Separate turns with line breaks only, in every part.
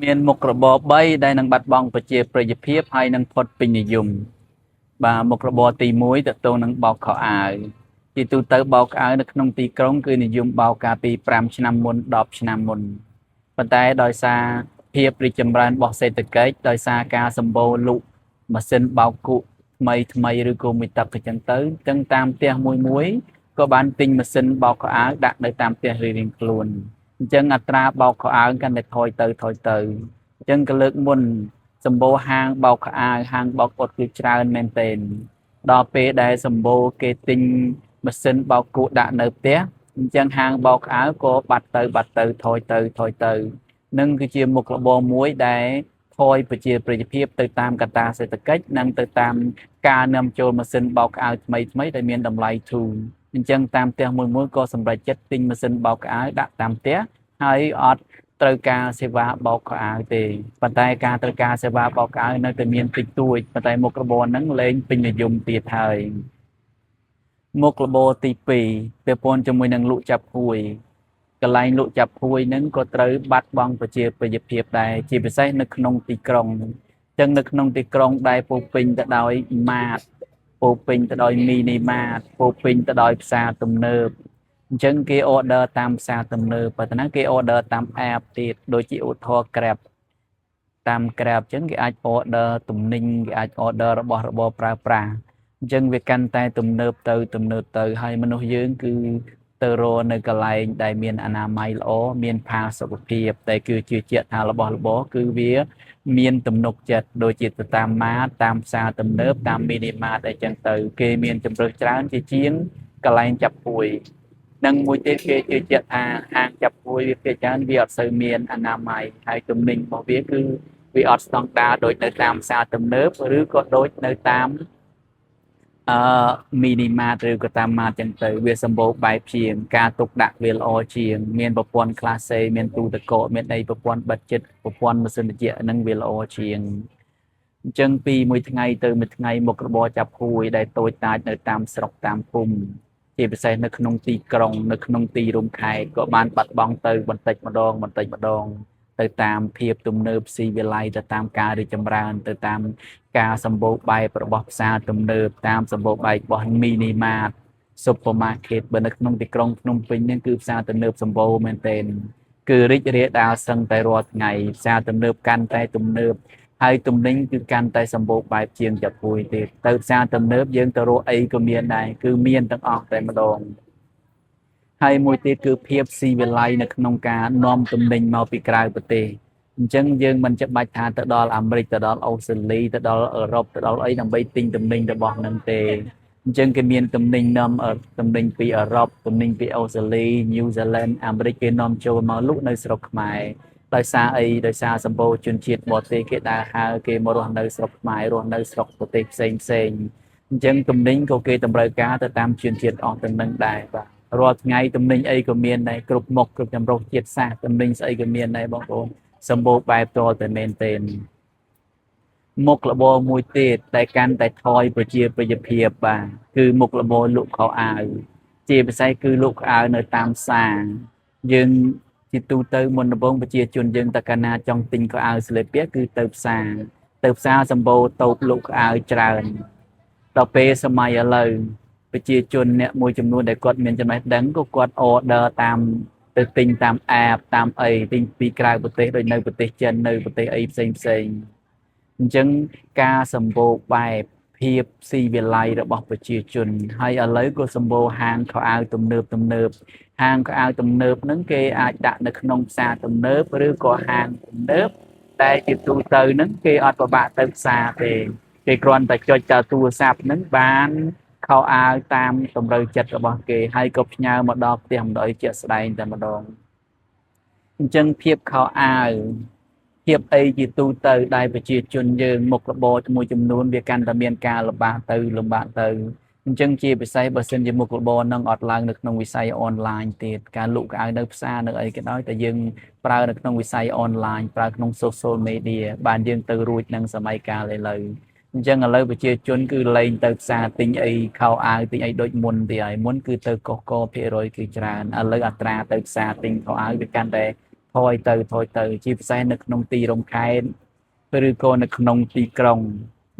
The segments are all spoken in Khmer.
មានមុខរបរ3ដែលនឹងបាត់បង់ប្រជាប្រិយភាពហើយនឹងផុតពេញនិយមបាទមុខរបរទី1តកតងនឹងបោកខោអាវជាទូទៅបោកខោអាវនៅក្នុងទីក្រុងគឺនិយមបោកកាលពី5ឆ្នាំមុន10ឆ្នាំមុនប៉ុន្តែដោយសារភាពរីកចម្រើនរបស់សេដ្ឋកិច្ចដោយសារការសម្បូរលក់ម៉ាស៊ីនបោកគក់ថ្មីថ្មីឬក៏មួយទឹកអញ្ចឹងទៅទាំងតាមផ្ទះមួយមួយក៏បានទិញម៉ាស៊ីនបោកខោអាវដាក់នៅតាមផ្ទះរៀងៗខ្លួនអញ្ចឹងអត្រាបោកខោអាវកាន់តែថយទៅថយទៅអញ្ចឹងក៏លើកមុនសម្បូរហាងបោកខោអាវហាងបោកអ៊ុតគឺច្រើនមែនទែនដល់ពេលដែលសម្បូរគេទិញម៉ាស៊ីនបោកគក់ដាក់នៅផ្ទះអញ្ចឹងហាងបោកខោអាវក៏បាត់ទៅបាត់ទៅថយទៅថយទៅនឹងគឺជាមុខរបរមួយដែលថយប្រជាប្រិយភាពទៅតាមកត្តាសេដ្ឋកិច្ចនិងទៅតាមការនាំចូលម៉ាស៊ីនបោកខោអាវថ្មីថ្មីដែលមានតម្លៃធូរអញ្ចឹងតាមផ្ទះមួយមួយក៏សម្រេចចិត្តទិញម៉ាស៊ីនបោកខោអាវដាក់តាមផ្ទះហើយអត់ត្រូវការសេវាបោកខោអាវទេប៉ុន្តែការត្រូវការសេវាបោកខោអាវនៅតែមានតិចតួចប៉ុន្តែមុខរបរហ្នឹងលែងពេញនិយមទៀតហើយមុខរបរទី2ពាក់ព័ន្ធជាមួយនឹងលក់ចាប់ហួយកន្លែងលក់ចាប់ហួយហ្នឹងក៏ត្រូវបាត់បង់ប្រជាប្រិយភាពដែរជាពិសេសនៅក្នុងទីក្រុងអញ្ចឹងនៅក្នុងទីក្រុងដែលពោពេញទៅដោយម៉ាតពោពេញទៅដោយមីនីម៉ាតពោពេញទៅដោយផ្សារទំនើបអញ្ចឹងគេ order តាមផ្សារទំនើបប៉ុន្តែគេ order តាម app ទៀតដូចជាឧទាហរណ៍ Grab តាម Grab អញ្ចឹងគេអាច order ទំនិញគេអាច order របស់របរប្រើប្រាស់អញ្ចឹងវាកាន់តែទំនើបទៅទំនើបទៅហើយមនុស្សយើងគឺទៅរកនៅកន្លែងដែលមានអនាម័យល្អមានផាសុកភាពតែគឺជឿជាក់ថារបស់របរគឺវាមានទំនុកចិត្តដូចជាទៅតាមម៉ាតតាមផ្សារទំនើបតាមមីនីម៉ាតអីចឹងទៅគេមានជម្រើសច្រើនជាជាងកន្លែងចាប់ពួយនិងមួយទៀតគេជឿជាក់ថាហាងចាប់ពួយវាភាគច្រើនវាអត់សូវមានអនាម័យហើយទំនិញរបស់វាគឺវាអត់ស្តង់ដារដូចនៅតាមផ្សារទំនើបឬក៏ដូចនៅតាមអឺមីនីម៉ាតឬក៏តាមម៉ាតចឹងទៅវាសម្បូរបែបជាងការទុកដាក់វាល្អជាងមានប្រព័ន្ធក្លាសេមានទូទឹកកកមានអីប្រព័ន្ធបិទជិតប្រព័ន្ធម៉ាស៊ីនត្រជាក់ហ្នឹងវាល្អជាងអញ្ចឹងពីមួយថ្ងៃទៅមួយថ្ងៃមុខរបរចាប់ហួយដែលតូចតាចនៅតាមស្រុកតាមភូមិជាពិសេសនៅក្នុងទីក្រុងនៅក្នុងទីរួមខេត្តក៏បានបាត់បង់ទៅបន្តិចម្ដងបន្តិចម្ដងទៅតាមភាពទំនើបស៊ីវិល័យទៅតាមការរីកចម្រើនទៅតាមការសម្បូរបែបរបស់ផ្សារទំនើបតាមសម្បូរបែបរបស់មីនីម៉ាតស៊ុបពឺម៉ាកេតបើនៅក្នុងទីក្រុងភ្នំពេញនេះគឺផ្សារទំនើបសម្បូរមែនទែនគឺរីករាលដាលសឹងតែរាល់ថ្ងៃផ្សារទំនើបកាន់តែទំនើបហើយទំនិញគឺកាន់តែសម្បូរបែបជាងចាពួយទៀតទៅផ្សារទំនើបយើងទៅរកអីក៏មានដែរគឺមានទាំងអស់តែម្ដងហើយមួយទៀតគឺភាពស៊ីវិល័យនៅក្នុងការនាំទំនិញមកពីក្រៅប្រទេសអញ្ចឹងយើងមិនចាំបាច់ថាទៅដល់អាមេរិកទៅដល់អូស្ត្រាលីទៅដល់អឺរ៉ុបទៅដល់អីដើម្បីទិញទំនិញរបស់នឹងទេអញ្ចឹងគេមានទំនិញនាំទំនិញពីអឺរ៉ុបទំនិញពីអូស្ត្រាលីញូហ្សេឡង់អាមេរិកគេនាំចូលមកលក់នៅស្រុកខ្មែរដោយសារអីដោយសារសម្បូរជនជាតិបរទេសគេដើរហើរគេមករស់នៅស្រុកខ្មែររស់នៅស្រុកប្រទេសផ្សេងផ្សេងអញ្ចឹងទំនិញក៏គេតម្រូវការទៅតាមជនជាតិអស់ទាំងនឹងដែរបាទរាល់ថ្ងៃទំនិញអីក៏មានដែរគ្រប់មុខគ្រប់ចម្រុះជាតិសាសន៍ទំនិញស្អីក៏មានដែរបងប្អូនសម្បូរបែបតតែមែនទែនមុខរបរមួយទៀតដែលកាន់តែថយប្រជាប្រិយភាពបាទគឺមុខរបរលក់ខោអាវជាពិសេសគឺលក់ខោអាវនៅតាមផ្សារយើងជាទូទៅមុនដំបូងប្រជាជនយើងតកាលណាចង់ទិញខោអាវស្លៀកពាក់គឺទៅផ្សារទៅផ្សារសម្បូរតូបលក់ខោអាវច្រើនដល់ពេលសម័យឥឡូវប្រជាជនអ្នកមួយចំនួនដែលគាត់មានចំណេះដឹងក៏គាត់ order តាមទៅទិញតាម app តាមអីទិញពីក្រៅប្រទេសដូចនៅប្រទេសចិននៅប្រទេសអីផ្សេងផ្សេងអញ្ចឹងការសម្បូរបែបភាពស៊ីវិល័យរបស់ប្រជាជនហើយឥឡូវក៏សម្បូរហាងខោអាវទំនើបទំនើបហាងខោអាវទំនើបហ្នឹងគេអាចដាក់នៅក្នុងផ្សារទំនើបឬក៏ហាងទំនើបតែជាទូទៅហ្នឹងគេអត់ពិបាកទៅផ្សារទេគេគ្រាន់តែចុចទៅទូរស័ព្ទហ្នឹងបានខោអាវតាមតម្រូវចិត្តរបស់គេហើយក៏ផ្ញើមកដល់ផ្ទះម្ដងជាក់ស្ដែងតែម្ដងអញ្ចឹងភាពខោអាវភាពអីជាទូទៅដែលប្រជាជនយើងមុខរបរមួយចំនួនវាកាន់តែមានការលំបាកទៅលំបាកទៅអញ្ចឹងជាពិសេសបើសិនជាមុខរបរនឹងអត់ឡើងនៅក្នុងវិស័យអនឡាញទៀតការលក់ខោអាវនៅផ្សារនៅអីក៏ដោយតែយើងប្រើនៅក្នុងវិស័យអនឡាញប្រើក្នុង social media បានយើងទៅរួចនឹងសម័យកាលឥឡូវអញ្ចឹងឥឡូវប្រជាជនគឺលែងទៅផ្សារទិញអីខោអាវទិញអីដូចមុនទៀតហើយមុនគឺទៅកុសកភាគរយគឺច្រើនឥឡូវអត្រាទៅផ្សារទិញខោអាវវាកាន់តែថ យទៅថយទៅជាពិសេសនៅក្នុងទីរួមខេត្តឬក៏នៅក្នុងទីក្រុង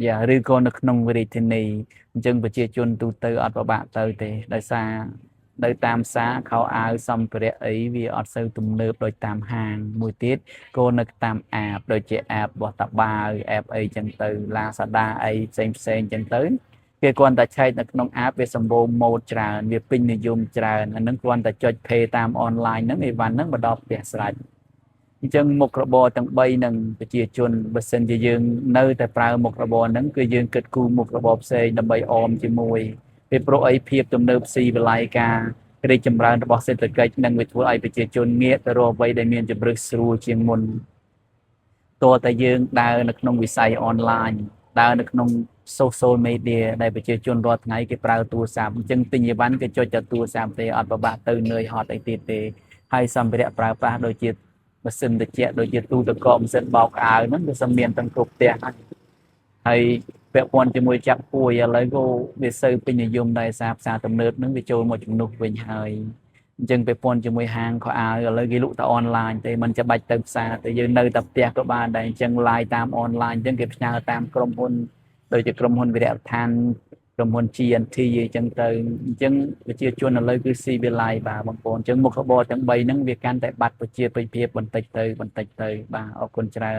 យ៉ាឬក៏នៅក្នុងរាជធានីអញ្ចឹងប្រជាជនទូទៅអត់ពិបាកទៅទេដោយសារនៅតាមផ្សារខោអាវសម្ភារៈអីវាអត់សូវទំនើបដូចតាមហាងមួយទៀតក៏នៅតាមអាបដូចជាអាបរបស់តាបាវអាបអីចឹងទៅ Lazada អីផ្សេងផ្សេងចឹងទៅគេគ្រាន់តែឆែកនៅក្នុង app វាសម្បូរម៉ូដច្រើនវាពេញនិយមច្រើនអានឹងគ្រាន់តែចុច pay តាមអនឡាញហ្នឹងអីវ៉ាន់ហ្នឹងមកដល់ផ្ទះស្រេចអញ្ចឹងមុខរបរទាំង3នឹងប្រជាជនបើសិនជាយើងនៅតែប្រើមុខរបរហ្នឹងគឺយើងគិតគូរមុខរបរផ្សេងដើម្បីអមជាមួយពីព្រោះអីភាពទំនើបស៊ីវិល័យការរីកចម្រើនរបស់សេដ្ឋកិច្ចនឹងវាធ្វើឲ្យប្រជាជនងាកទៅរកអ្វីដែលមានជម្រើសស្រួលជាងមុនតើតែយើងដើរនៅក្នុងវិស័យអនឡាញដើរនៅក្នុង social media ដែលប្រជាជនរាល់ថ្ងៃគេប្រើទូរស័ព្ទអញ្ចឹងទិញអីវ៉ាន់គេចុចតែទូរស័ព្ទទេអត់ពិបាកទៅនឿយហត់អីទៀតទេហើយសម្ភារៈប្រើប្រាស់ដូចជាម៉ាស៊ីនត្រជាក់ដូចជាទូទឹកកកម៉ាស៊ីនបោកអាវហ្នឹងវាសមានទាំងគ្រប់ផ្ទះហើយហើយពាក់ព័ន្ធជាមួយចាប់ពួយឥឡូវក៏វាសូវពេញនិយមដែរសារផ្សារទំនើបហ្នឹងវាចូលមកជំនួសវិញហើយអញ្ចឹងពាក់ព័ន្ធជាមួយហាងខោអាវឥឡូវគេលក់តែអនឡាញទេមិនចាំបាច់ទៅផ្សារទេយើងនៅតែផ្ទះក៏បានដែរអញ្ចឹង live តាមអនឡាញអញ្ចឹងគេផ្ញើតាមក្រុមហ៊ុនដូចជាក្រុមហ៊ុនវិរៈដ្ឋានក្រុមហ៊ុន G&T អញ្ចឹងទៅអញ្ចឹងប្រជាជនឥឡូវគឺស៊ីវិល័យបាទបងប្អូនអញ្ចឹងមុខរបរទាំង3ហ្នឹងវាកាន់តែបាត់ប្រជាប្រិយភាពបន្តិចទៅបន្តិចទៅបាទអរគុណច្រើន។